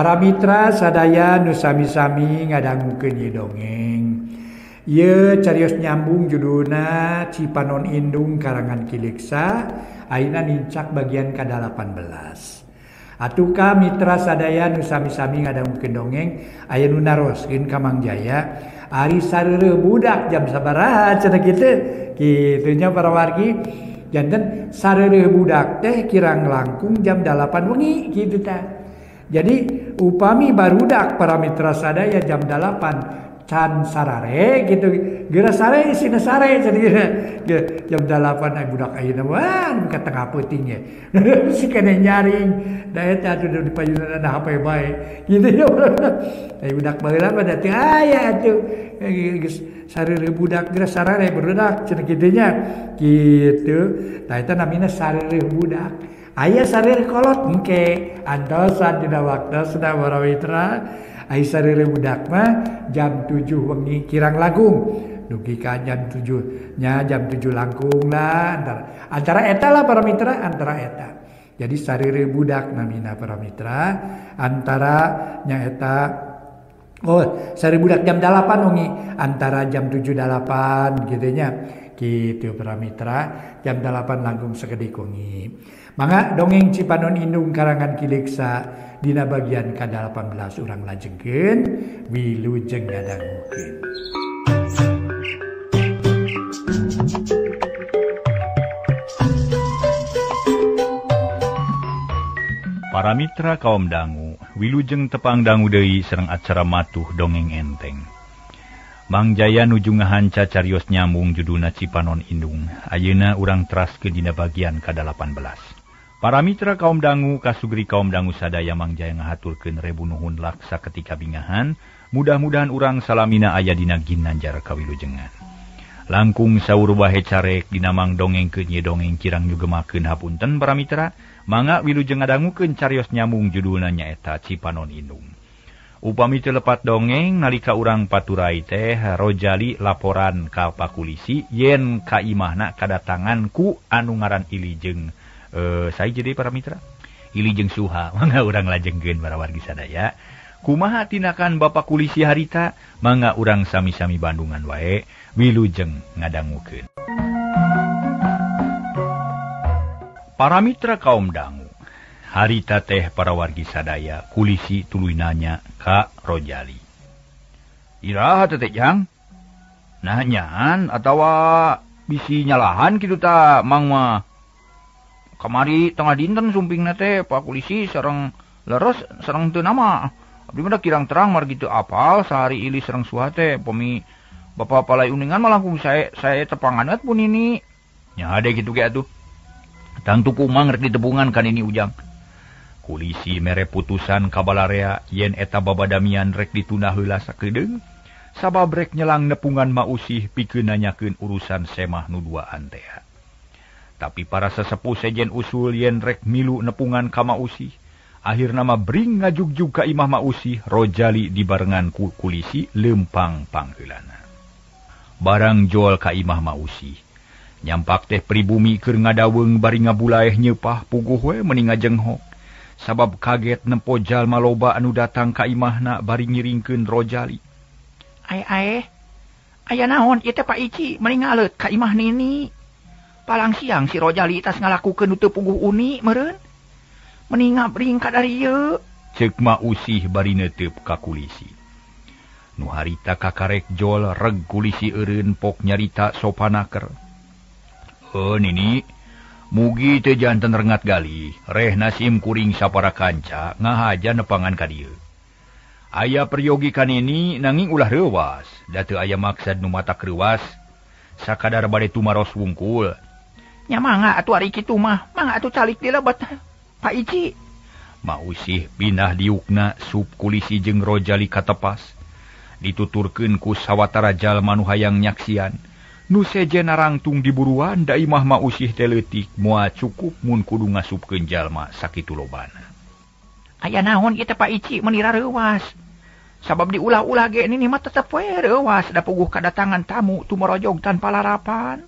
Para mitra sadaya nu sami-sami ngadangukeun ieu dongeng. Ieu carios nyambung judulna Cipanon Indung karangan Ki Leuksa, ayeuna nincak bagian ka-18. Atuh ka mitra sadaya nu sami-sami ngadangukeun dongeng, aya nu naroskeun ka Mang Jaya, ari sareureuh budak jam sabaraha cenah kitu. Kitu nya para wargi. Janten sareureuh budak teh kirang langkung jam 8 wengi kitu tah. Jadi upami barudak para mitra sadaya jam 8 can sarare gitu, geura sare isina sare cenah jam 8 ai budak ayeuna wah ka tengah peuting ye. Si kene nyaring da eta atuh di payunan HP bae gitu ya. Ai budak baheula mah da teu aya atuh geus sareureuh budak geura sarare barudak cenah kitu nya. Kitu tah eta namina sareureuh budak. Aya sareureuh kolot engke antosan dina waktosna para mitra. Ai sareureuh budak mah jam 7 wengi kirang langkung dugi ka jam 7 nya, jam 7 langkung lah, antara eta lah para mitra, antara eta. Jadi sareureuh budak namina para mitra antara nya eta, oh sareureuh budak jam 8 wengi antara jam 7 8 gitu nya. Kitu para mitra jam 8 langkung sakedik wengi. Mangga dongeng Cipanon Indung karangan Ki Leuksa dina bagian ka-18 urang lajengkeun wilujeng ngadangukeun. Para mitra kaum dangu, wilujeng tepang dangu deui sareng acara matuh dongeng enteng. Mang Jaya nuju ngahanca carios nyambung judulna Cipanon Indung. Ayeuna urang teraskeun dina bagian ka-18. Para mitra kaum dangu, kasugri kaum dangu sadaya Mang Jaya ngahaturkeun rebu nuhun laksa ketika bingahan. Mudah-mudahan urang salamina aya dina ginanjar kawilujengan. Langkung saur bahe carek dina mang dongengkeun ye dongeng kirang nyugemakeun hapunten para mitra. Mangga wilujeng ngadangukeun carios nyambung judulna nyaeta Cipanon Indung. Upami teu lepat dongeng nalika urang paturai teh Rojali laporan ka pakulisi yen ka imahna kadatangan ku anu ngaran Ilijeng. Saya jadi para mitra Ilijeng Suha. Mangga urang lajengkeun para wargi sadaya. Kumaha tindakan Bapak Kulisi harita? Mangga urang sami-sami bandungan wae wilujeng ngadangukeun. Para mitra kaum dangu, harita teh para wargi sadaya kulisi tuluy nanya ka Rojali. Iraha teh Jang? Nanyaan atawa bisi nyalahan kitu ta Mang mah. Kamari tengah dinten sumpingna teh Pak Kulisi sareng leres sareng teu nama. Abdi mah kirang terang margi teu apal sehari ili sareng Suha teh pami Bapak palai uningan mah langkung saya tepangan pun ini. Nya ade kitu ge atuh. Tangtu kumang rek ditepungan kan ini Ujang. Kulisi mere putusan ka balarea yen eta babadamian rek ditunda heula sakedeung sabab rek nyelang nepungan mausih pikeun nanyakeun urusan semah nu duaan teh. Tapi para sesepuh sejen usul yen rek milu nepungan ka mausih. Akhirna mah bring ngajugjug ka imah mausih Rojali dibarengan ku kulisi lempang pangheulana. Barang jol ka imah mausih. Nyampak teh pribumi keur ngadaweung bari ngabulaeh nyeupah puguh we meuni ngajenghok. Sabab kaget nempo jalma loba anu datang ka imahna bari ngiringkeun Rojali. Ae ae, aya naon ieu teh Pak Ici meuni ngaleut ka imah nini. Palang siang si Rojali tas ngalakukeun nu teu puguh uni meureun. Meuni ngabring ka darieu. Ceuk mausih bari neuteup ka kulisi. Nu harita kakarek jol reg kulisi eureun pok nyarita sopanaker. Nini, mugi teu janten rengat gali, reh nasim kuring sapara kanca ngahaja nepangan ka dieu. Aya peryogi kanini nanging ulah reuwas, da teu aya maksad nu matak reuwas, sakadar bade tumaros wungkul. Nya mangga atuh ari kitu mah, mangga atuh calik di lebet Pak Ici. Mausih pindah diukna sup kulisi jeung Rojali katepas. Dituturkeun ku sawatara jalma nu hayang nyaksian. Nu sejen narangtung diburuan da imah mausih teh leutik moal cukup mun kudu ngasupkeun jalma sakitu lobana. Aya naon ieu teh Pak Ici meuni rareuwas. Sabab diulah-ulah ge nini mah tetep we reuwas da puguh kadatangan tamu tumorojog tanpa larapan.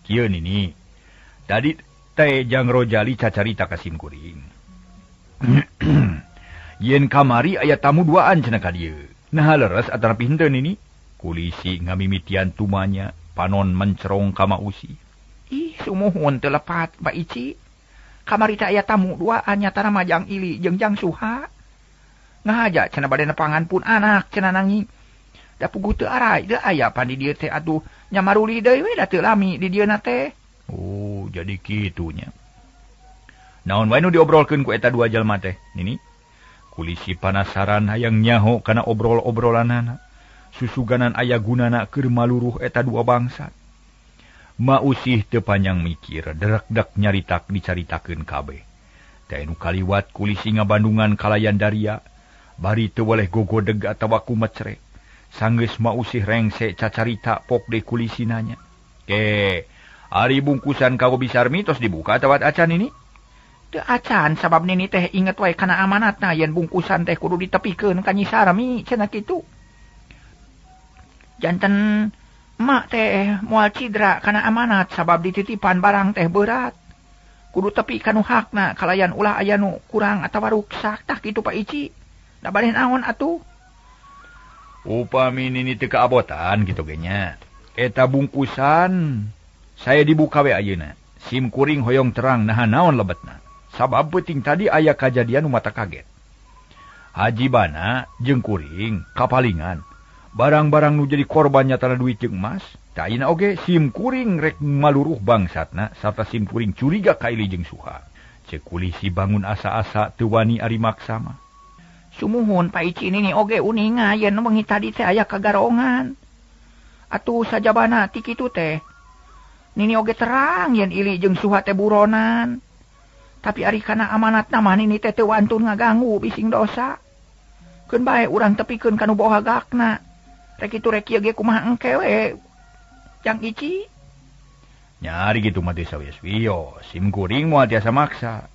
Kieu nini, tadi teh Jang Rojali cacarita ka sim kuring. Yen kamari aya tamu duaan cenah ka dieu. Nah leres atanapi henteu Nini? Kulisi ngamimitian tumanya panon mencerong ka Mausi. Ih, sumuhun teu lepat Pak Ici. Kamari teh aya tamu duaan nyatana mah Jang Ili jeung Jang Suha. Ngahaja cenah bade nepangan pun anak cenah nanging. Da puguh teu aray teu aya pan di dieu teh atuh nya maruli deui we da teu lami di dieuna teh. Oh, jadi kitu nya. Naon wae nu diobrolkeun ku eta dua jalma teh, Nini? Kulisi panasaran hayang nyaho kana obrol-obrolanana. Susuganan aya gunana keur maluruh eta dua bangsat. Mausih teu panjang mikir, derak-dek nyaritak dicaritakeun kabeh. Teh nu kaliwat kulisi ngabandungan kalayan daria, bari teu weleh gogodeg atawa kumecrek. Sanggeus Mausih rengse cacarita pok deui kulisi nanya. Ke, ari bungkusan kago Bisarmi tos dibuka atawa acan ini? Teu acan sabab nini teh inget wae kana amanatna yen bungkusan teh kudu ditepikeun ka Nyi Sarmi cenah kitu. Janten emak teh moal cidra kana amanat sabab dititipan barang teh berat. Kudu tepi kanu hakna kalayan ulah aya nu kurang atawa ruksak tah kitu Pak Ici. Da bade naon atuh? Upami nini teu kaabotan kitu ge nya. Eta bungkusan saya dibuka we ayeuna. Sim kuring hoyong terang naha naon lebetna. Sabab peuting tadi aya kajadian nu mata kaget. Haji Bana jeung kuring kapalingan. Barang-barang nu jadi korban nyatana duit jeung emas. Tah ayeuna oge sim kuring rek maluruh bangsatna sarta sim kuring curiga ka Ili jeung Suha. Ceuk kulisi bangun asa-asa teu wani ari maksa mah. Sumuhun Pak Ici nini oge uninga yen wengi tadi teh aya kagarongan. Atuh sajabana ti kitu teh. Nini oge terang yen Ili jeung Suha teh buronan. Tapi ari kana amanatna mah nini teh teu wantun ngaganggu bising dosa. Keun bae urang tepikeun ka nu boga gakna. Rek kitu rek ieu ge kumaha engke we. Jang Ici. Nyari kitu mah teu sawios-wios, sim kuring moal tiasa maksa.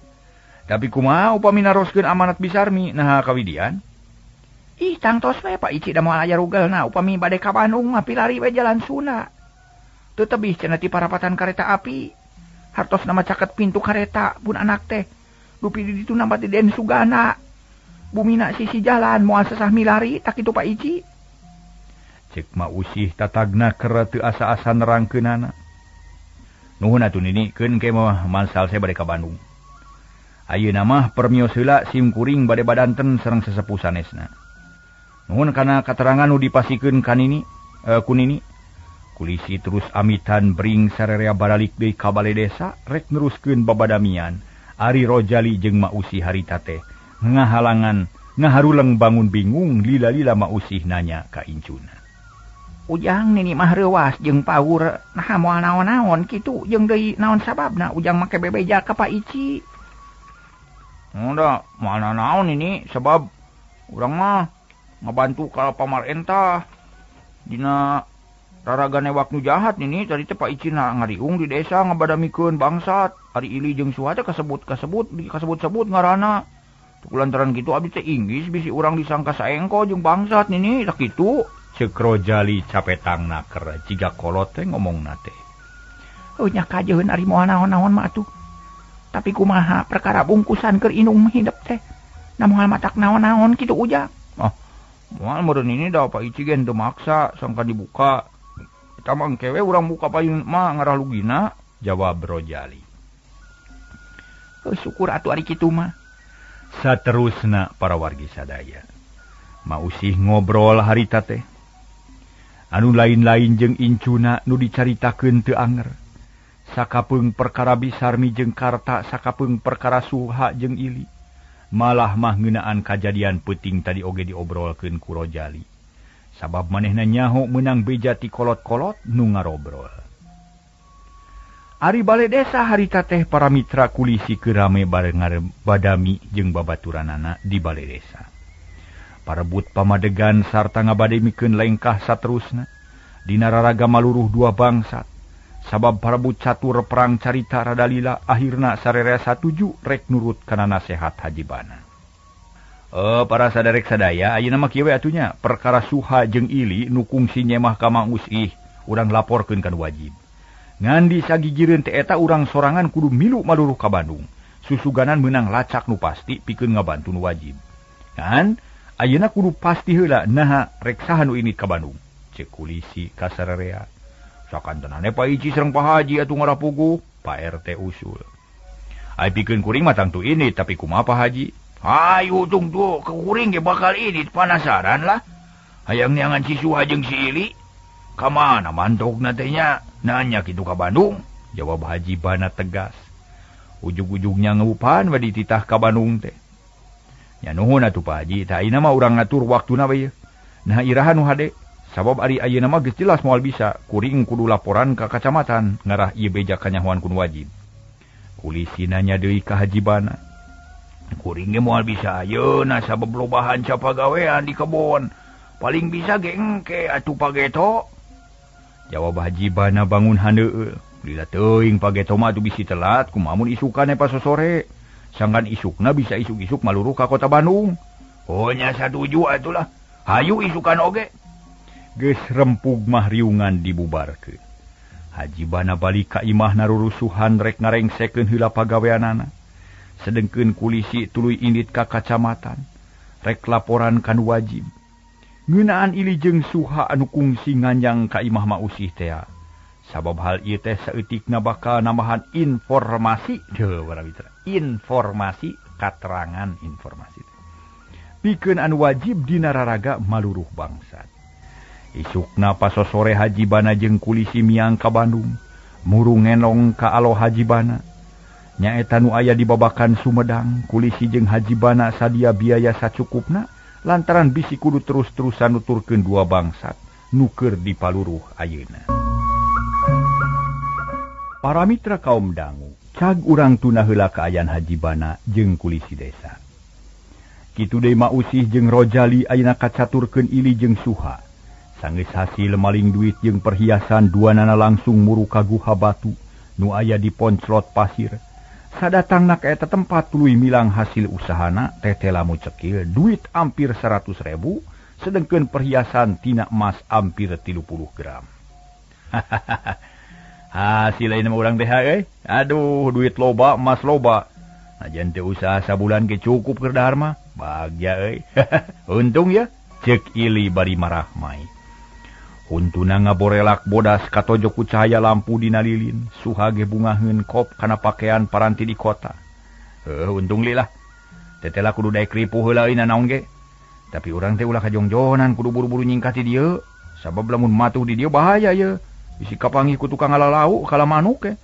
Tapi kumaha upami naroskeun amanat Bisarmi naha kawidian? Ih, tangtos we Pak Ici da moal aya rugelna upami bade ka Bandung mah pilari we jalan Sunda. Teu tebih cenah ti parapatan kareta api. Hartosna mah caket pintu kareta pun anak teh. Dupi di ditu nampak di Den Sugana. Bumina sisi jalan moal sesah milari tak kitu Pak Ici. Cek Mausih tatagna keur teu asa-asa nerangkeunana. Nuhun atuh Nini, keun ke mah mansal saya bade ka Bandung. Ayeuna mah permios heula sim kuring bade badanten sareng sesepuh sanesna. Nuhun kana katerangan nu dipasikeun ka Nini, ku Nini. Kulisi terus amitan bring sarerea baralik deui ka bale desa rek neruskeun babadamian. Ari Rojali jeung Mausih harita teh ngahalangan ngaharuleng bangun bingung lila-lila Mausih nanya ka incuna. Ujang nini mah reuwas jeung paur naha moal naon-naon kitu jeung deui naon sababna ujang make bebeja ka Pak Ici. Udah moal naon ini sebab urang mah ngabantu ka pamarentah dina raragane waktu jahat nini tadi teh Pak Ici na ngariung di desa ngabadamikeun bangsat ari Ili jeung Suha teh kasebut-kasebut dikasebut-sebut ngaranna. Lantaran kitu abdi teh inggis bisi urang disangka saengko jeung bangsat nini tah kitu. Ceuk Rojali capetang naker jiga kolot teh ngomongna teh. Oh nya kajeun ari moal naon-naon mah atuh. Tapi kumaha perkara bungkusan keur indung hidep teh. Na moal matak naon-naon kitu ujang. Ah, moal meureun ini da Pak Ici ge henteu maksa sangka dibuka. Eta mah engke we urang buka payun mah ngarah lugina, jawab Rojali. Oh, syukur atuh ari kitu mah. Saterusna para wargi sadaya. Mausih ngobrol harita teh. Anu lain-lain jeung incuna nu dicaritakeun teu anger. Sakapeung perkara Bisarmi jeung Karta, sakapeung perkara Suha jeung Ili. Malah mah ngeunaan kajadian peuting tadi oge diobrolkeun ku Rojali. Sabab manehna nyaho meunang beja ti kolot-kolot nu ngarobrol. Ari bale desa harita teh para mitra kulisi keur rame bareng badami jeung babaturanana di bale desa. Parebut pamadegan sarta ngabademikeun lengkah saterusna dina raraga maluruh dua bangsat. Sabab parebut catur perang carita rada lila akhirna sarerea satuju rek nurut kana nasehat Haji Bana. Para saderek sadaya ayeuna mah kieu we atunya perkara Suha jeung Ili nu kungsi nyemah ka Mang Usih urang laporkeun ka nu wajib. Ngan disagigireun teh eta urang sorangan kudu milu maluruh ka Bandung. Susuganan meunang lacak nu pasti pikeun ngabantu nu wajib. Kan ayeuna kudu pasti heula naha rek saha nu indit ka Bandung. Cek kulisi kasararea. Sakantenane Pak Ici sareng Pak Haji atuh ngarapuguh, Pak RT usul. Ai pikeun kuring mah tangtu ini tapi kumaha Pak Haji? Hayu tungtu ke kuring ge bakal ini penasaran lah. Hayang neangan si Suha jeung si Ili. Ka mana mantokna teh nya? Nanya kitu ka Bandung. Jawab Haji Bana tegas. Ujug-ujugnya ngeupan we dititah ka Bandung teh. Nya nuhun atuh Pak Haji, tah ayeuna mah urang ngatur waktuna we yeuh. Nah iraha nu hade, sabab ari ayeuna mah geus jelas moal bisa, kuring kudu laporan ka kacamatan ngarah ieu beja kanyahoan kun wajib. Kulisi nanya deui ka Haji Bana. Kuring ge moal bisa ayeuna sabab lobahan capagawean di kebon. Paling bisa ge engke atuh pageto. Jawab Haji Bana bangun handeueul. Lila teuing pageto mah atuh bisi telat kumaha mun isukan pas sore. Sangkan isukna bisa isuk-isuk maluruh ka kota Bandung. Oh nya satuju atulah. Hayu isukan oge. Geus rempug mah riungan dibubarkeun. Haji Bana balik ka imah narurusuhan rek ngarengsekeun heula pagaweanana. Sedengkeun kulisi tuluy indit ka kacamatan. Rek laporan kan wajib. Ngeunaan Ili jeung Suha anu kungsi nganjang ka imah Ma Usih tea. Sabab hal ieu teh saeutikna bakal nambahan informasi deuh para mitra. Informasi katerangan informasi. Pikeun anu wajib dina raraga maluruh bangsat. Isukna pasosore Haji Bana jeung kulisi miang ka Bandung, murung ngenong ka alo Haji Bana. Nyaeta nu aya di babakan Sumedang, kulisi jeung Haji Bana sadia biaya sacukupna lantaran bisi kudu terus-terusan nuturkeun dua bangsat nu keur dipaluruh ayeuna. Para mitra kaum dangu, cag urang tuna heula kaayaan Haji Bana jeung kulisi desa. Kitu deui Ma Usih jeung Rojali ayeuna kacaturkeun Ili jeung Suha. Sanggeus hasil maling duit jeung perhiasan duanana langsung muru ka guha batu nu aya di ponclot pasir. Sadatangna ka eta tempat tuluy milang hasil usahana tete lamu cekil duit hampir 100.000 sedengkeun perhiasan tina emas hampir 30 gram. Hasil lain mah urang teh euy. Aduh, duit loba, emas loba. Najan teu usaha sabulan ge cukup keur dahar mah. Bagja euy. Untung ya, ceuk Ili bari marahmai. Huntuna ngaborelak bodas katojok ku cahaya lampu dina lilin, Suha ge bungaheun kop kana pakaian paranti di kota. Heuh, untung li lah. Tetela kudu daek ripuh heula euy nanaon ge. Tapi urang teh ulah kajongjonan kudu buru-buru nyingkat di dieu. Sabab lamun matuh di dieu bahaya ye. Bisi kapanggih ku tukang ngalalau kala manuk ke.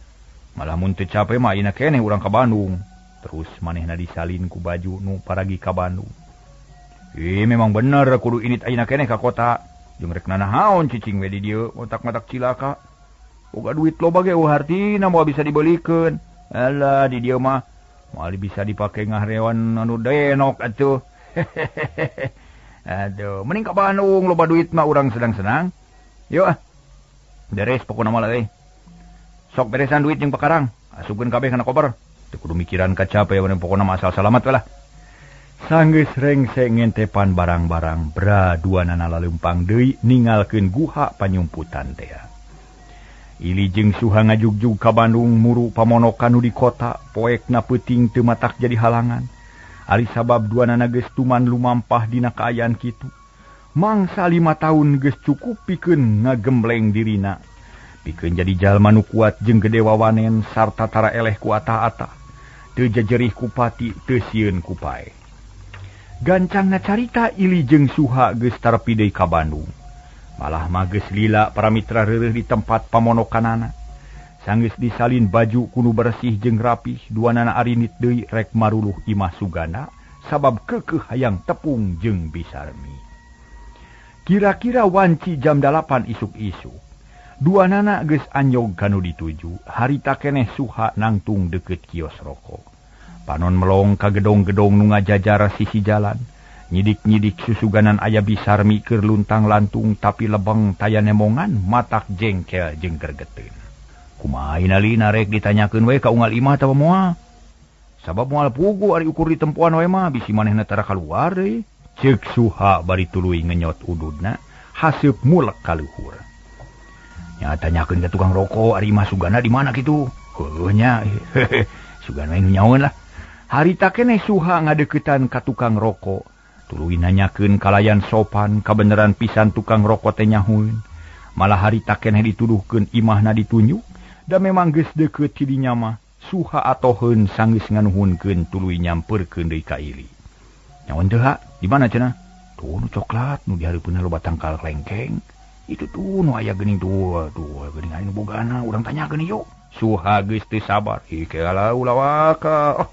Malah mun teu cape mah ayeuna keneh urang ka Bandung. Terus manehna disalin ku baju nu paragi ka Bandung. Ih, memang bener kudu init ayeuna keneh ka kota. Jeung rek nanahaon cicing we di dieu otak-matak cilaka. Boga duit loba ge eueuh hartina moal bisa dibelikeun. Alah di dieu mah moal bisa dipake ngarewan anu denok atuh. Aduh, mending ka Bandung loba duit mah urang sedang-senang. Yuk ah. Beres pokona mah euy. Sok beresan duit jeung pakarang, asupkeun kabeh kana koper. Teu kudu mikiran kacape we pokona mah asal salamat we lah. Sanggeus rengse ngentepan barang-barang bra duanana laleumpang deui ningalkeun guha panyumputan tea. Ili jeung Suha ngajugjug ka Bandung muru pamonokan nu di kota, poekna peuting teu matak jadi halangan. Ari sabab duanana geus tuman lumampah dina kaayaan kitu. Mangsa 5 tahun geus cukup pikeun ngagembleng dirina. Pikeun jadi jalma nu kuat jeung gede wawanen sarta tara eleh ku atah-atah. Teu jejerih ku pati, teu sieun ku pae. Gancangna carita Ili jeung Suha geus tarepi deui ka Bandung. Malah mah geus lila para mitra reureuh di tempat pamonokanana. Sanggeus disalin baju kudu bersih jeung rapih, duanana arinit deui rek maruluh imah Sugana sabab keukeuh hayang tepung jeung bisarmi. Kira-kira wanci jam 8 isuk-isuk. Duanana geus anyog kanu dituju, harita keneh Suha nangtung deukeut kios rokok. Panon melong ka gedong-gedong nu ngajajar sisi jalan. Nyidik-nyidik susuganan aya bisarmi keur luntang-lantung tapi lebeng taya nemongan matak jengkel jeung gergeteun. Kumaha inalina rek ditanyakeun we ka unggal imah atawa moal? Sabab moal pugu ari ukur ditempoan we mah bisi manehna tara kaluar deui. Ceuk Suha bari tuluy ngenyot ududna, haseup mulek ka luhur. Nya tanyakeun ka tukang rokok ari imah Sugana di mana kitu? Heuh nya. Sugana nu nyaoeun lah. Harita keneh Suha ngadeuketan ka tukang rokok. Tuluy nanyakeun kalayan sopan kabeneran pisan tukang rokok teh nyahueun. Malah harita keneh dituduhkeun imahna ditunjuk da memang geus deukeut ti dinya mah. Suha atoheun sanggeus nganuhunkeun tuluy nyamperkeun deui ka Ili. Nyaon teu ha? Di mana cenah? Tuh nu coklat nu di hareupeunna loba tangkal lengkeng. Itu tuh nu aya geuning tuh, tuh geuning aya nu bogana, urang tanyakeun yuk. Suha geus teu sabar. Ih kela ulah waka. Oh,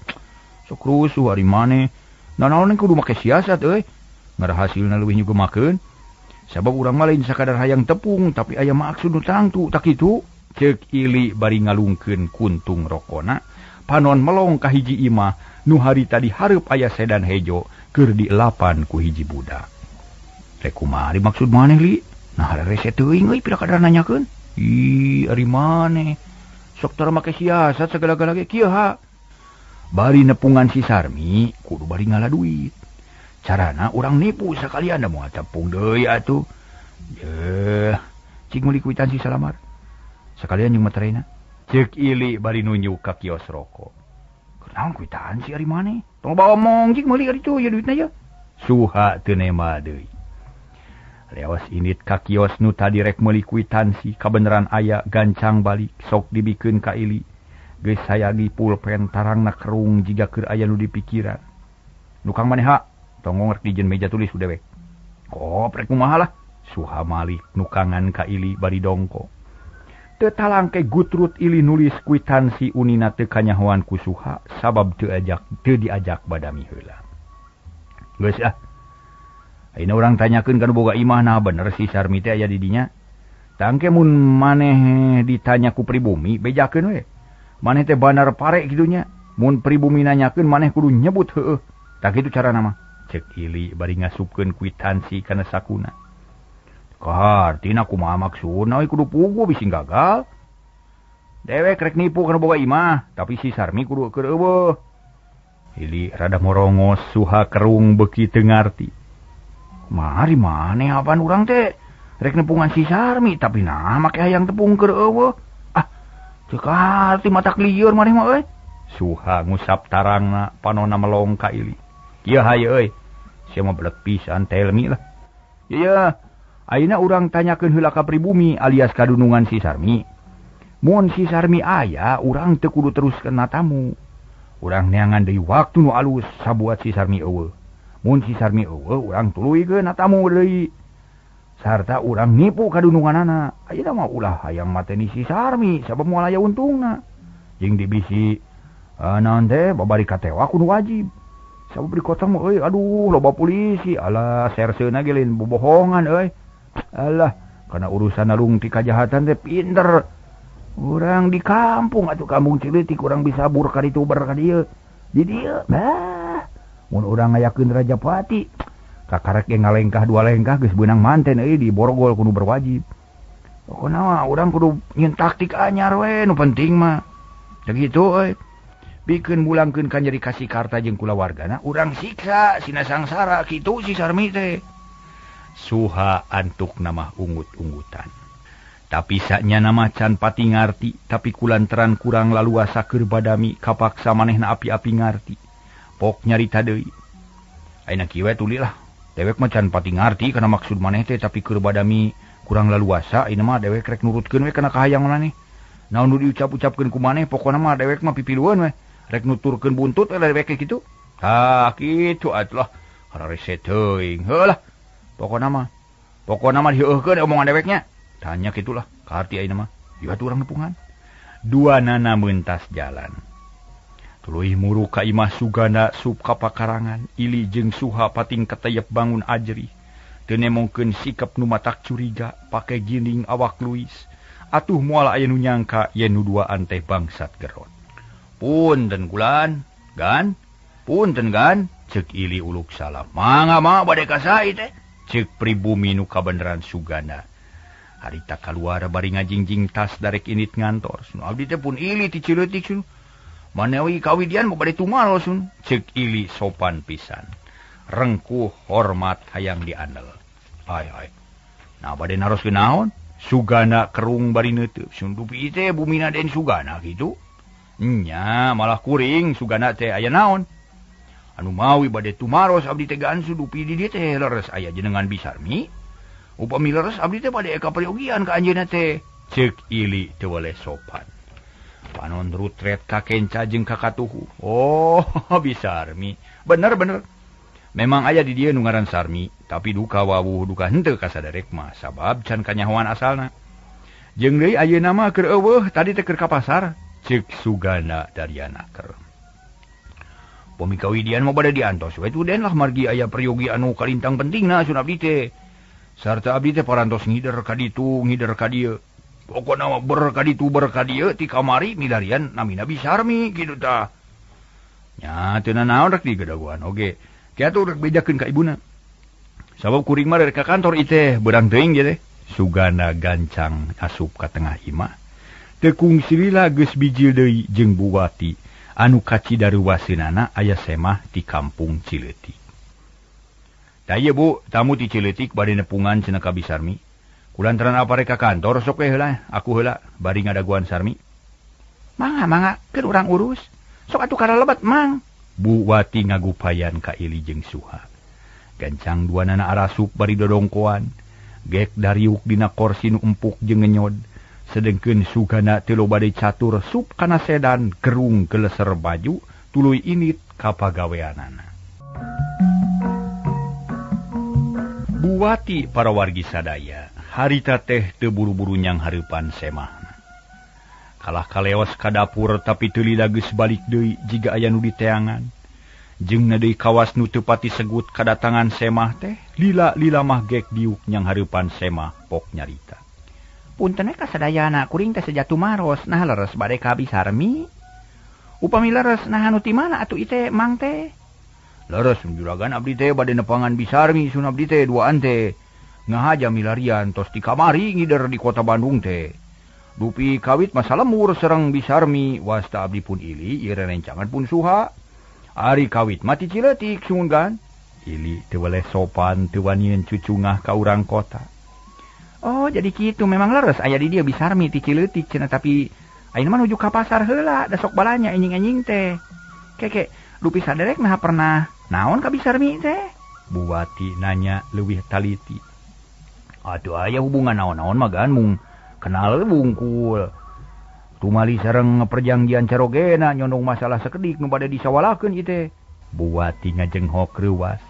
sok rusuh ari maneh. Nanaon kudu make siasat euy. Ngarah hasilna leuwih nyugemakeun. Sabab urang mah lain sakadar hayang tepung tapi aya maksud nu tangtu tak kitu. Ceuk Ili bari ngalungkeun kuntung rokona, panon melong ka hiji imah nu harita di hareup aya sedan hejo keur dielapan ku hiji budak. Rek kumaha maksud maneh li? Nah rese teuing euy pira kadar nanyakeun. Ih ari maneh sok tara make siasat sagala-gala ge kieu ha. Bari nepungan si Sarmi kudu bari ngala duit. Carana urang nipu sakalian da moal tepung deui atuh. Yeuh, cing meuli kuitansi salamar. Sekalian jeung materena. Ceuk Ili bari nunjuk ka kios rokok. Kunaon kuitansi ari maneh? Tong bawa omong cing meuli ari tu ya duitna ya. Suha teu nema deui. Lewas indit ka kios nu tadi rek meuli kuitansi kabeneran aya gancang balik sok dibikeun ka Ili. Geus sayagi pulpen tarangna kerung jiga keur aya nu dipikiran. Nukang maneh ha? Tong rek dijieun meja tulis dewek. Kop rek kumaha lah. Suha malik nukangan ka Ili bari dongko. Teu talangke gutrut Ili nulis kuitansi unina teu kanyahoan ku Suha sabab teu diajak badami heula. Geus ah. Ayeuna urang tanyakeun ka nu boga imah nah bener si Sarmi teh aya di dinya. Tangke mun maneh ditanya ku pribumi bejakeun we. Maneh teh bandar pare kitu nya. Mun pribumi nanyakeun maneh kudu nyebut heueuh. Tah kitu carana mah. Ceuk Ili bari ngasupkeun kuitansi kana sakuna. Kahartina kumaha maksudna we kudu pugu bisi gagal. Dewek rek nipu kana boga imah, tapi si Sarmi kudu keur eueuh. Ili rada morongos Suha kerung beuki teu ngarti. Mari maneh apaan urang teh rek nepungan si Sarmi tapi nah make hayang tepung keur eueuh. Ah, teu kaharti matak lieur maneh mah euy. Suha ngusap tarangna panonna melong ka Ili. Kieu haye euy. Sia mah belet pisan telmi lah. Ieu ayeuna urang tanyakeun heula ka pribumi alias kadunungan si Sarmi. Mun si Sarmi aya, urang teu kudu terus kena tamu. Urang neangan deui waktu nu alus sabuat si Sarmi eueuh. Mun si Sarmi eueuh, urang tuluykeun tamu deui. Sarta urang nipu kadununganana. Ayeuna mah ulah hayang mateni si Sarmi sabab moal aya untungna. Jeung dibisi naon teh babari katewa kudu wajib. Sabab di kota mah euy aduh loba polisi, alah serseuna ge lain bobohongan euy. Alah, karena urusan nalung ti kajahatan teh pinter. Urang di kampung atuh kampung Cileutik urang bisa bur ka ditu ber ka dieu. Di dieu bah, mun urang ngayakeun Rajapati, kakarek ge ngalengkah dua lengkah geus beunang manten euy di borgol kudu berwajib. Pokona mah urang kudu nyieun taktik anyar we nu penting mah. Sakitu euy. Bikeun mulangkeun ka nyeri kasih karta jeung kulawargana, urang siksa sina sangsara kitu si Sarmi teh. Suha antuk nama ungut-ungutan. Tapi saknya nama can pati ngarti, tapi kulantaran kurang laluasa keur badami kapaksa manehna api-api ngarti. Pok nyarita deui. Ayeuna kieu we tuli lah. Dewek mah can pati ngarti kana maksud maneh teh tapi keur badami kurang laluasa ayeuna mah dewek rek nurutkeun we kana kahayang maneh. Naon nu diucap-ucapkeun ku maneh pokona mah dewek mah pipilueun we. Rek nuturkeun buntut we dewek kitu. Tah kitu atuh lah. Hararese teuing. Heuh lah. Pokona mah diheuhkeun omongan deweknya. Tanya kitulah, kaharti ayeuna mah. Ieu atuh urang nepungan. Dua nana mentas jalan. Tuluy muru ka imah Suganda sup ka pakarangan, Ili jeung Suha pating katayep bangun ajrih. Teu nemongkeun sikap nu matak curiga, pake gining awak Luis. Atuh moal aya nu nyangka yen nu duaan teh bangsat gerot. Punten kulan, gan? Punten gan? Ceuk Ili uluk salam. Mangga mah bade ka sae teh. Ceuk pribumi nu kabeneran Suganda. Harita kaluar bari ngajingjing tas darek init ngantor. Sun abdi teh pun Ili ti Cileutik sun. Manewi kawidian mah bade tumal sun. Ceuk Ili sopan pisan. Rengkuh hormat hayang diandel. Ai ai. Nah bade naroskeun naon? Suganda kerung bari neuteub. Sun dupi teh bumina den Suganda kitu. Nya malah kuring Suganda teh aya naon? Anu mawi bade tumaros abdi teh gansu dupi di dieu teh leres aya jenengan Bisarmi. Upami leres abdi teh bade ka peryogian ka anjeunna teh. Ceuk Ili teu weleh sopan. Panon rutret ka kenca jeung ka katuhu. Oh, Bisarmi. Bener bener. Memang aya di dieu nu ngaran Sarmi, tapi duka wawuh duka henteu kasaderek mah sabab can kanyahoan asalna. Jeung deui ayeuna mah keur eueuh tadi teh keur ka pasar. Ceuk Sugana Darianaker. Pami kawidian mah bade diantos we teu den lah margi aya peryogi anu kalintang pentingna sun abdi teh. Sarta abdi teh parantos ngider ka ditu ngider ka dieu. Pokona mah ber ka ditu ber ka dieu ti kamari milarian namina Bisarmi kitu tah. Nya teu nanaon rek digedaguan oge. Kieu atuh rek bejakeun ka ibuna. Sabab kuring mah rek ka kantor ieu teh beurang teuing ge teh. Sugana gancang asup ka tengah imah. Teu kungsi lila geus bijil deui jeung Buwati anu kacidaruwaseunana aya semah ti kampung Cileutik. Tah ieu Bu, tamu ti Cileutik bade nepungan cenah ka Bisarmi. Kulantaran apa rek ka kantor sok we heula, aku heula bari ngadaguan Sarmi. Mangga mangga keur urang urus. Sok atuh karalebat Mang. Buwati ngagupayan ka Ili jeung Suha. Gancang duanana arasup bari dodongkoan. Gek dariuk dina korsi nu empuk jeung ngenyod. Sedengkeun Sugana teu loba deui catur sup kana sedan gerung geleser baju tuluy init ka pagaweanana. Buwati para wargi sadaya harita teh teu buru-buru nyang hareupan semahna. Kalah kaleos ka dapur tapi teu lila geus balik deui jiga aya nu diteangan. Jeung deui kawas nu teu pati segut kadatangan semah teh lila-lila mah gek diuk nyang hareupan semah pok nyarita. Punten we kasadayana kuring teh seja tumaros nah leres bade ka Bisarmi. Upami leres nah anu ti mana atuh ieu teh Mang teh? Leres juragan abdi teh bade nepangan Bisarmi sun abdi teh duaan teh. Ngahaja milarian tos di kamari ngider di kota Bandung teh. Dupi kawit masa lemur serang Bisarmi wasta abdi pun Ili ieu rencangan pun Suha. Ari kawit mati Cileutik sun kan. Ili teu weleh sopan teu wanian cucungah ka urang kota. Oh jadi kitu memang leres aya di dieu Bisarmi ti Cileutik cenah tapi ayeuna mah nuju ka pasar heula da sok balanya enjing-enjing teh. Keke dupi saderek nah pernah naon ka Bisarmi teh? Buwati nanya leuwih taliti. Aduh aya hubungan naon-naon mah gan mung kenal bungkul. Tumali sareng perjanjian carogena nyondong masalah sakedik nu bade disawalakeun ieu teh. Buwati ngajenghok reuwas.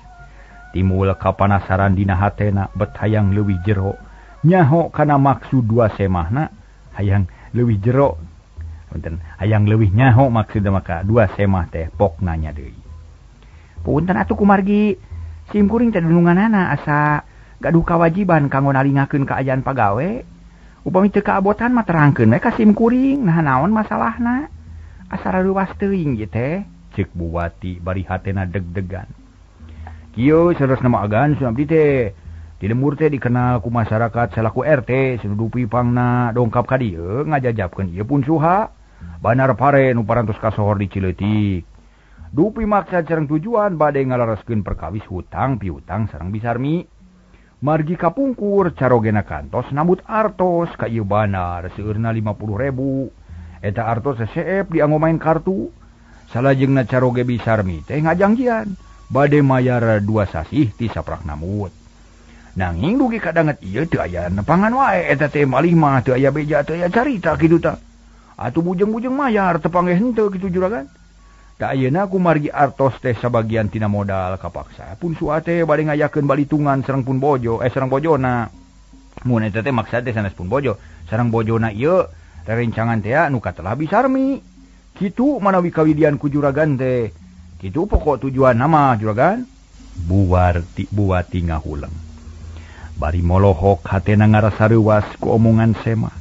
Timbul kapanasaran dina hatena bet hayang leuwih jero. Nyaho kana maksud dua semahna hayang leuwih jero. Punten, hayang leuwih nyaho maksudna maka dua semah teh pok nanya deui. Punten atuh kumargi sim kuring teh dununganana asa gaduh kawajiban kanggo nalingakeun kaayaan pagawe. Upami teu kaabotan mah terangkeun we ka sim kuring nah naon masalahna. Asa rareuwas teuing ieu teh. Ceuk Buwati bari hatena deg-degan. Kieu saresna mah agan sun abdi teh. Di lembur teh dikenal ku masyarakat salaku RT sedudupi pangna dongkap ka dieu ngajajabkeun ieu pun Suha. Banar pare nu parantos kasohor di Cileutik. Dupi maksa sareng tujuan bade ngalareskeun perkawis hutang piutang sareng Bisarmi. Margi kapungkur carogena kantos nambut artos ka ieu banar seueurna 50.000. Eta artos seseep dianggo main kartu. Salajengna caroge Bisarmi teh ngajangjian bade mayar 2 sasih ti saprak nambut. Nanging dugi kadanget ieu teu aya nepangan wae eta teh malih mah teu aya beja teu aya carita kitu tah. Atuh bujeng-bujeng mayar teu panggeh henteu kitu juragan. Da ayeuna kumargi artos teh sabagian tina modal kapaksa pun Suha teh bade ngayakeun balitungan sareng pun bojo sareng bojona. Mun eta teh maksad teh sanes pun bojo, sareng bojona ieu rerencangan teh nu katelah Bisarmi. Kitu manawi kawidian ku juragan teh. Kitu pokok tujuan mah juragan. Buwarti Buwati ngahuleng. Bari molohok hatena ngarasa reuwas ku omongan semah.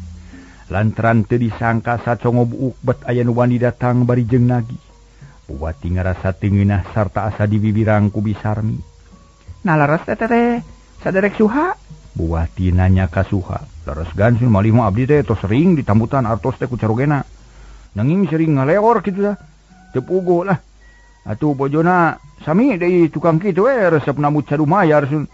Lantaran teu disangka sacongo buuk bet aya nu wani datang bari jeung nagih. Buwati ngarasa teu ngeunah sarta asa dibibirang ku Bisarmi. Nah leres teh teh saderek Suha? Buwati nanya ka Suha. Leres gan sun malih mah abdi teh tos sering ditambutan artos teh ku carogena. Nanging sering ngaleor kitu tah. Teu puguh lah. Atuh bojona sami deui tukang kitu we resep nambut cadu mayar sun.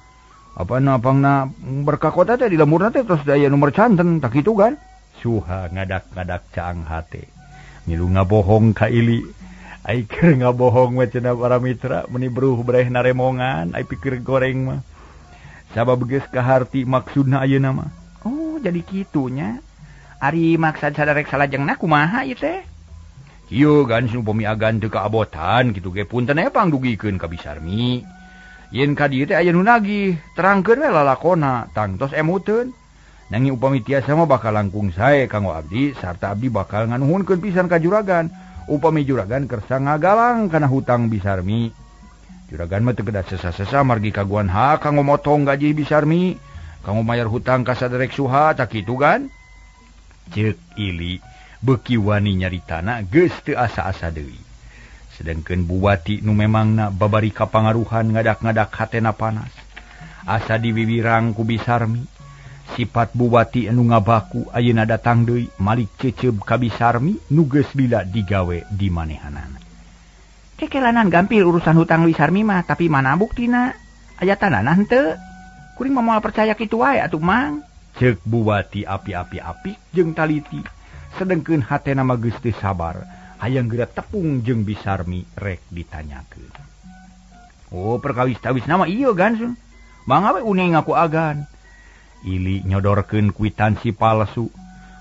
Apa na pangna berkakota teh di lemurna teh terus daya nomor canten tak kitu kan. Suha ngadak-ngadak caang hate. Milu ngabohong ka Ili. Ai keur ngabohong we cenah para mitra meuni bruh breh naremongan ai pikir goreng mah. Sabab geus kaharti maksudna ayeuna mah. Oh, jadi kitunya. Ari maksad sadarek salajengna kumaha ieu teh? Kieu gan upami agan teu kaabotan kitu ge punten aya pangdugikeun ka Bisarmi. Yen ka dieu teh aya nu nagih, terangkeun we lalakona tangtos emuteun. Nanging upami tiasa mah bakal langkung sae kanggo abdi sarta abdi bakal nganuhunkeun pisan ka juragan. Upami juragan kersa ngagalang kana hutang Bisarmi. Juragan mah teu kedah sesa-sesa margi kaguan hak kanggo motong gaji Bisarmi, kanggo mayar hutang ka saderek Suha tak kitu gan. Ceuk Ili beuki wani nyaritana geus teu asa-asa deui. Sedengkeun Buwati nu memangna babari kapangaruhan ngadak-ngadak hatena panas. Asa diwiwirang ku Bisarmi. Sifat Buwati anu ngabaku ayeuna datang deui malik ceceub ka Bisarmi nu geus lila digawe di manehanana. Kekelanan gampil urusan hutang Bisarmi mah, tapi mana buktina? Aya tanana henteu? Kuring mah moal percaya kitu wae atuh Mang. Ceuk Buwati api-api apik jeung taliti. Sedengkeun hatena mah geus teu sabar, hayang geura tepung jeung Bisarmi rek ditanyakeun. Oh, perkawis-tawis nama ieu gan. Mangga we uning ngaku agan. Ili nyodorkeun kuitansi palsu.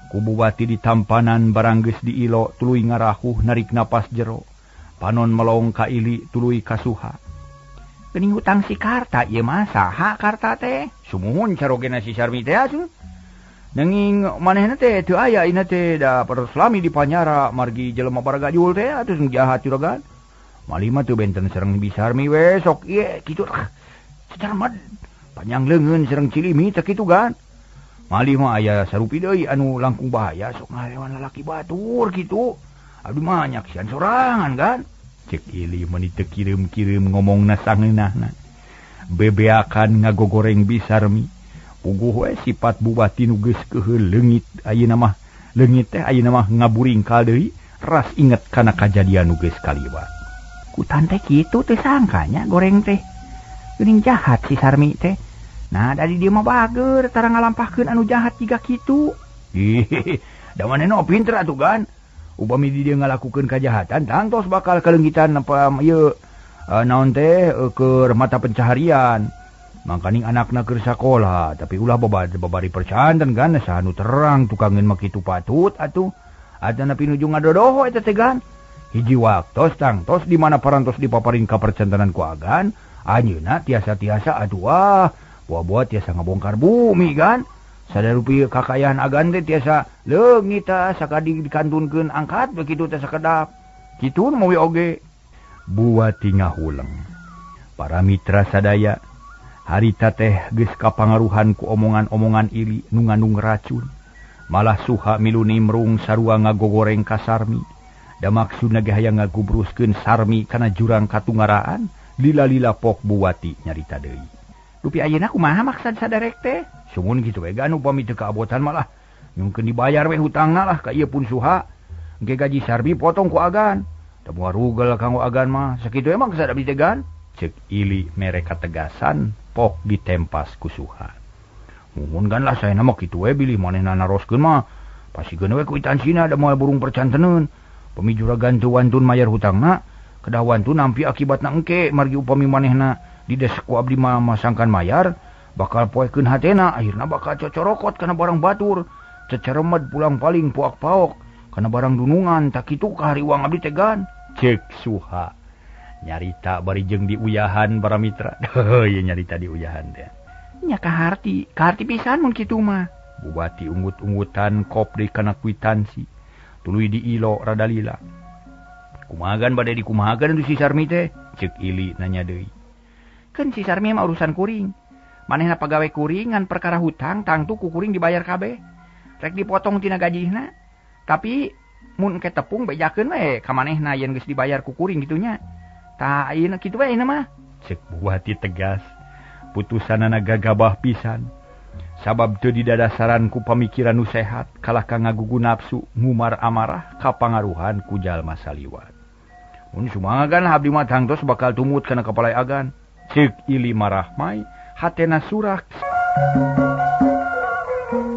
Ku Buwati ditampanan barang geus diilo tuluy ngarahuh narik napas jero. Panon melong ka Ili tuluy ka Suha. Geuning hutang si Karta ieu mah saha Karta teh? Sumuhun carogena si Sarmi teh asuh. Nanging manehna teh teu aya ina teh da perselami di panyara margi jelema baragajul teh atuh jahat juragan. Malih mah teu benten sareng Bisarmi we sok ieu kitu secermed. Panjang leungeun sareng cilimi teh kitu gan. Malih mah aya sarupi deui anu langkung bahaya sok ngalewan lalaki batur kitu. Abdi mah nyaksian sorangan gan. Cek Ili meuni teu kireum-kireum ngomongna sangeunahna. Bebeakan ngagogoreng Bisarmi. Puguh we sifat Buwati nu geus keuheul leungit ayeuna mah leungit teh ayeuna mah ngaburingkal deui ras inget kana kajadian nu geus kaliwat. Kutan teh kitu teh sangkanya goreng teh. Geuning jahat si Sarmi teh. Nah, dari dia mah bager tara ngalampahkeun anu jahat jiga kitu. Da manehna pinter atuh gan. Upami di dieu ngalakukeun kajahatan tangtos bakal kaleunggitan apa ieu naon teh keur mata pencaharian. Mangkaning anakna keur sakola, tapi ulah babari percanten gan saha nu terang tukangeun mah kitu patut atuh. Atanapi nuju ngadodoho eta teh gan. Hiji waktos tangtos di mana parantos dipaparin ka percantenan ku agan, anjeunna tiasa-tiasa atuh wah, buah-buah tiasa ngabongkar bumi gan. Sadarupi kakayaan agan teh tiasa leungit tah sakadi dikantunkeun angkat begitu teh sakedap. Kitu nu mawi oge. Buwati ngahuleng. Para mitra sadaya harita teh geus kapangaruhan ku omongan-omongan Ili nu ngandung racun. Malah Suha milu nimrung sarua ngagogoreng ka Sarmi. Da maksudna ge hayang ngagubruskeun Sarmi kana jurang katungaraan, lila-lila pok Buwati nyarita deui. Dupi ayeuna kumaha maksad sadarek teh? Sumun kitu we gan upami teu kaabotan malah nyungkeun dibayar we hutangna lah ka ieu pun Suha. Engke gaji Sarmi potong ku agan. Da moal rugel kanggo agan mah. Sakitu emang maksad abdi teh gan? Ceuk Ili mere kategasan pok ditempas ku Suha. Muhun gan lah saya mah kitu we bilih manehna naroskeun mah. Pasikeun we kuitansina da moal burung percanteneun. Pami juragan teu wantun mayar hutangna, kedah wantun nampi akibatna engke margi upami manehna dides ku abdi mah masangkan mayar, bakal poekeun hatena, akhirna bakal cocorokot kana barang batur, ceceremed pulang paling puak-paok kana barang dunungan, tak kitu kahariwang abdi teh gan. Ceuk Suha nyarita bari jeung diuyahan para mitra. Ieu nyarita diuyahan teh. Nya kaharti, kaharti pisan mun kitu mah. Buwati unggut-unggutan kop deui kana kuitansi. Tuluy diilo rada lila. Kumaha gan bade dikumahakeun si Sarmi teh? Ceuk Ili nanya deui. Keun si Sarmi mah urusan kuring. Manehna pagawe kuring ngan perkara hutang tangtu ku kuring dibayar kabeh. Rek dipotong tina gajihna. Tapi mun engke tepung bejakeun we ka manehna yen geus dibayar ku kuring kitu nya. Tah ayeuna kitu we ayeuna mah. Ceuk Buwati tegas. Putusanana gagabah pisan. Sabab teu didadasaran ku pamikiran nu sehat, kalah ka ngagugu nafsu, ngumar amarah, kapangaruhan ku jalma saliwat. Mun sumangagan abdi mah tangtos bakal tumut kana kapalai agan. Ceuk Ili marahmai, hatena surak.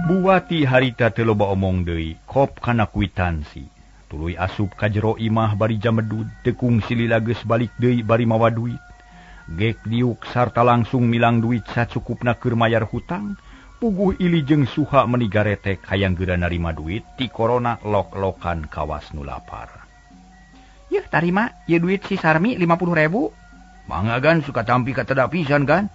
Buwati harita teu loba omong deui, kop kana kuitansi. Tuluy asup ka jero imah bari jamedud tekung silila geus balik deui bari mawa duit. Gek diuk sarta langsung milang duit sacukupna keur mayar hutang. Puguh Ili jeung Suha meni garetek hayang geura narima duit ti korona lok-lokan kawas nu lapar. Yeuh tarima ieu duit si Sarmi 50.000. Mangga gan suka tampi kateda pisan gan.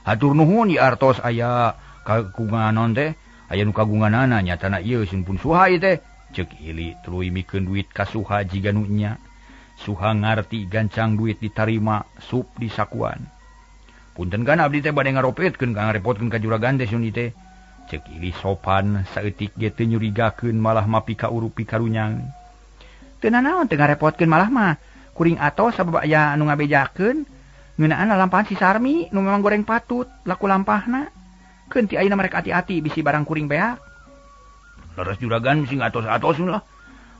Hatur nuhun ieu artos aya kagunganon teh, aya nu kagunganana nyatana ieu sun pun Suha ieu teh. Ceuk Ili tuluy mikeun duit ka Suha jiga nu nya. Suha ngarti gancang duit ditarima sup di sakuan. Punten kan abdi teh bade ngaropetkeun ka ngarepotkeun ka juragan teh sun teh. Ceuk Ili sopan saeutik ge teu nyurigakeun malah mapi ka urup pikarunyang. Teu nanaon teu ngarepotkeun malah mah kuring atos sabab aya anu ngabejakeun ngeunaan lalampahan si Sarmi nu memang goreng patut laku lampahna. Keun ti ayeuna mereka ati-ati bisi barang kuring beak. Leres juragan sing atos-atos lah.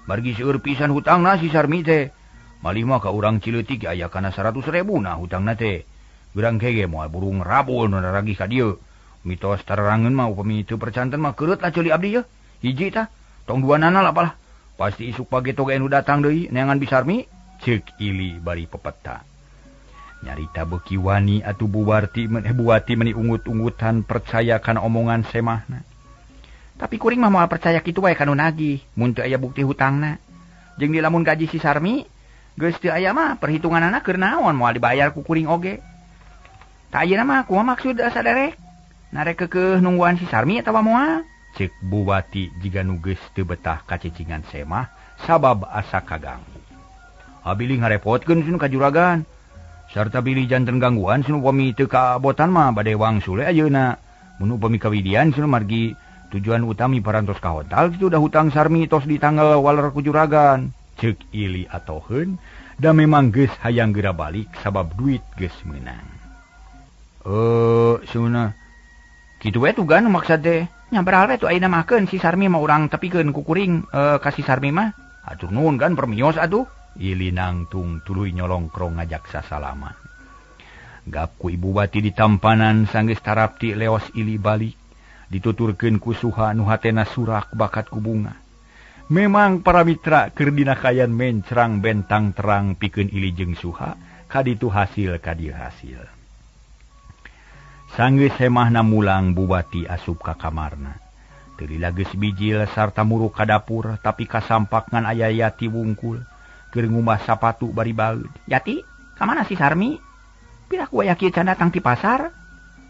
Margi seueur pisan hutangna si Sarmi teh. Malih mah ka urang Cileutik aya kana 100.000 na hutangna teh. Gerang kege moal burung rabul nu naragih ka dieu. Mitos tarerangeun mah upami teu percanten mah keureut lah ceuli abdi yeuh. Hiji tah, tong duanana lah apalah. Pasti isuk pagi toge nu datang deui neangan Bisarmi, ceuk Ili bari pepeta. Nyarita beuki wani atuh Buwati meni ungut-ungutan percaya kana omongan semahna. Tapi kuring mah moal percaya kitu wae ka nu nagih, mun teu aya bukti hutangna. Jeung di lamun gaji si Sarmi geus teu aya mah perhitunganana keur naon moal dibayar ku kuring oge. Tak ayeuna mah kumaha maksud saderek? Narek keukeuh nungguan si Sarmi atawa moal? Ceuk Buwati jiga nu geus teu betah kacicingan semah sabab asa kaganggu. Abili ngarepotkeun sun ka juragan. Sarta bilih janten gangguan sun upami teu kabotan mah bade wangsule ayeuna. Mun upami kawidian sun margi tujuan utami parantos ka hotel kitu da hutang Sarmi tos ditanggal waler ku juragan. Ceuk Ili atoheun da memang geus hayang geura balik sabab duit geus meunang. Suna kitu we tuh gan maksud teh. Nyamperal we tuh ayeuna makeun si Sarmi mah urang tepikeun ku kuring ka si Sarmi mah. Atur nuhun gan permios atuh. Ili nangtung tuluy nyolongkrong ngajak sasalaman. Gap ku Ibu Wati ditampanan sanggeus tarapti leos Ili balik. Dituturkeun ku Suha nu hatena surak bakat ku bunga. Memang para mitra keur dina kayan mencrang bentang terang pikeun Ili jeung Suha, kaditu hasil kadieu hasil. Sanggeus semahna mulang Buwati asup ka kamarna. Teu lila geus bijil sarta muruk ka dapur tapi kasampak ngan aya Yati wungkul keur ngumbah sapatu bari baeud. Yati, ka mana si Sarmi? Piraku aya kieu can datang ti pasar?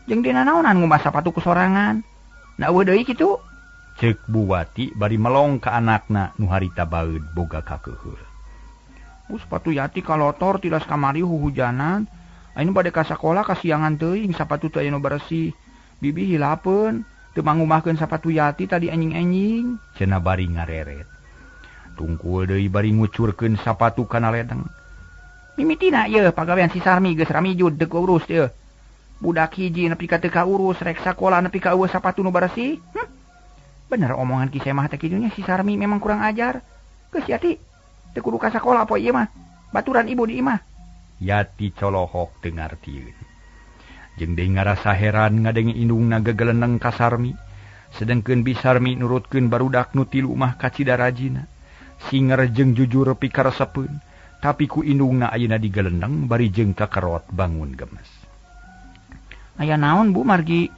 Jeung dina naonan ngumbah sapatu ku sorangan? Na eueuh deui kitu? Ceuk Buwati bari melong ka anakna nu harita baeud boga kakeuheul. Sepatu Yati kalotor tilas kamari huhujanan. Ayeuna bade ka sakola kasiangan teuing sapatu teu aya nu beresih. Bibi hilapeun teu mangumahkeun sapatu Yati tadi enjing-enjing. Cenah bari ngareret. Tungkul deui bari ngucurkeun sapatu kana ledeng. Mimitina ieu pagawean si Sarmi geus ramijud teu urus ieu. Budak hiji nepi ka teu kaurus rek sakola nepi ka eueuh sapatu nu beresih. Bener omongan Ki Semah teh kitu nya si Sarmi memang kurang ajar. Geus Yati teu kudu ka sakola poe ieu mah. Baturan ibu di imah. Yati colohok teu ngartieun. Jeung deui ngarasa heran ngadenge indungna gegeleneng ka Sarmi. Sedengkeun Bisarmi nurutkeun barudak nu tilu mah kacida rajina. Singer jeung jujur pikaresepeun, tapi ku indungna ayeuna digeleneng bari jeung kakerot bangun gemes. Aya naon Bu margi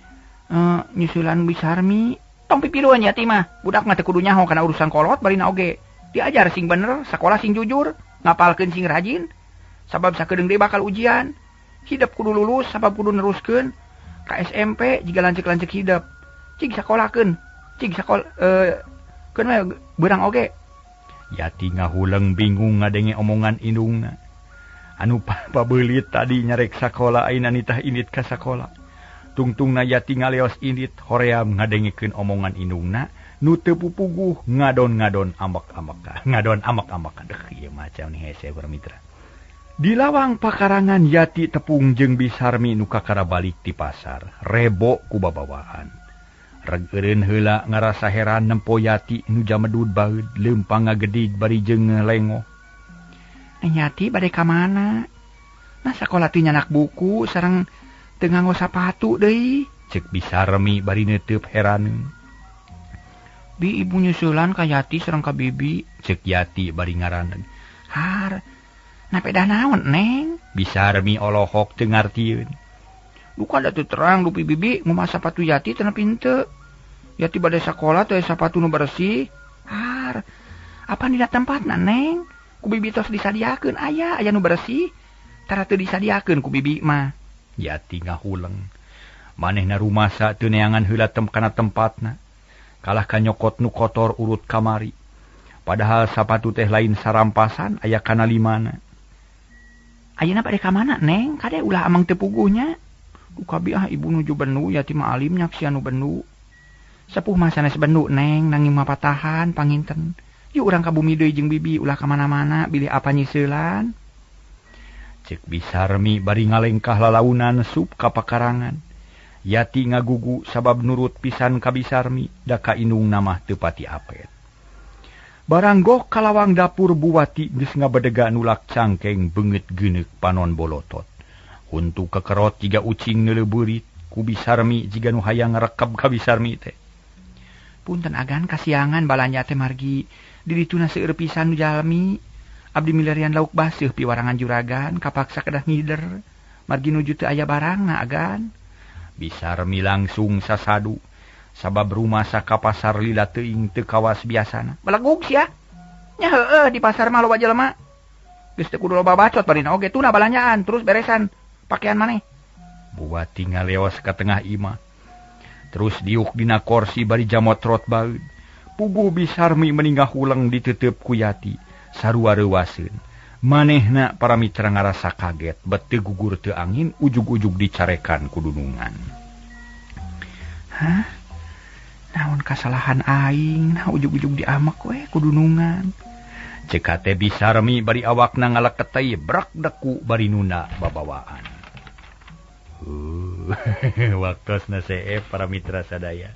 nyusulan Bisarmi? Tong pipiluan Yati mah, budak mah teu kudu nyaho kana urusan kolot barina oge. Diajar sing bener, sakola sing jujur, ngapalkeun sing rajin. Sabab sakedeung deui bakal ujian. Hidep kudu lulus sabab kudu neruskeun ka SMP jiga lanceuk-lanceuk hidep. Cig sakolakeun, cig sakol keun we beurang oge. Yati ngahuleng bingung ngadenge omongan indungna. Anu pabeulit tadi nyarek sakola ayeuna nitah indit ka sakola. Tungtungna Yati ngaleos indit hoream ngadengekeun omongan indungna nu teu pupuguh ngadon-ngadon ambek-ambek. Ngadon ambek-ambek. Deuh ieu macam nih hese bermitra. Di lawang pakarangan Yati tepung jeung Bisarmi nu kakara balik ti pasar, rebo ku babawaan. Reg eureun heula ngarasa heran nempo Yati nu jamedud baeud leumpang ngagedig bari jeung lengoh. Yati bade ka mana? Nah sakola teh nyanak buku sareng teu nganggo sapatu deui. Ceuk Bisarmi bari neuteup heraneun. Bi ibu nyusulan ka Yati sareng ka Bibi. Cek Yati bari ngaraneg. Har, napedah naon Neng? Bisarmi olohok teu ngartieun. Duka da teu terang dupi Bibi ngumaha sapatu Yati teu nepi henteu. Yati bade sakola teu sapatu nu bersih. Har, apa dina tempatna Neng? Ku Bibi tos disadiakeun aya aya nu bersih. Tara teu disadiakeun ku Bibi mah. Yati ngahuleng. Manehna rumasa teu neangan heula kana tempatna. Kalah ka nyokot nu kotor urut kamari. Padahal sapatu teh lain sarampasan aya kana limana. Ayeuna bade ka mana Neng? Kade ulah amang teu puguhnya. Duka bi ah ibu nuju bendu Yati mah alim nyaksian nu bendu. Sepuh mah sanes bendu Neng nanging mah patahan panginten. Yuk urang ka bumi deui jeung Bibi ulah ka mana-mana bilih apa nyiseulan. Cek Bisarmi bari ngalengkah lalaunan sup ka pakarangan. Yati ngagugu sabab nurut pisan ka Bisarmi da ka indungna mah teu pati apet. Barang goh kalawang dapur Buwati geus ngabedega nulak cangkeng beungeut geuneuk panon bolotot. Huntu kekerot jiga ucing neuleuh ku Bisarmi jiga nu hayang ngarekeb ka Bisarmi teh. Punten agan kasiangan balanja teh margi di dituna seueur pisan nu jalmi. Abdi milarian lauk baseuh piwarangan juragan kapaksa kedah ngider. Margi nuju teu aya barangna agan. Bisarmi langsung sasadu sabab rumasa ka pasar lila teuing teu kawas biasana. Belegug sia. Nya heueuh di pasar mah loba jelema. Geus teu kudu loba bacot barina oge tuna balanjaan terus beresan pakaian maneh. Buwati ngaleos ka tengah imah. Terus diuk dina korsi bari jamotrot baeud. Puguh Bisarmi meningah huleng diteuteup ku Yati sarua reuwaseun. Manehna para mitra ngarasa kaget bet teu gugur teu angin ujug-ujug dicarekan ku dunungan. Hah? Naon kasalahan aing nah ujug-ujug diamek we ku dunungan. Cek hate Bisarmi bari awakna ngaleketei brak deku bari nunda babawaan. Waktosna CF para mitra sadaya.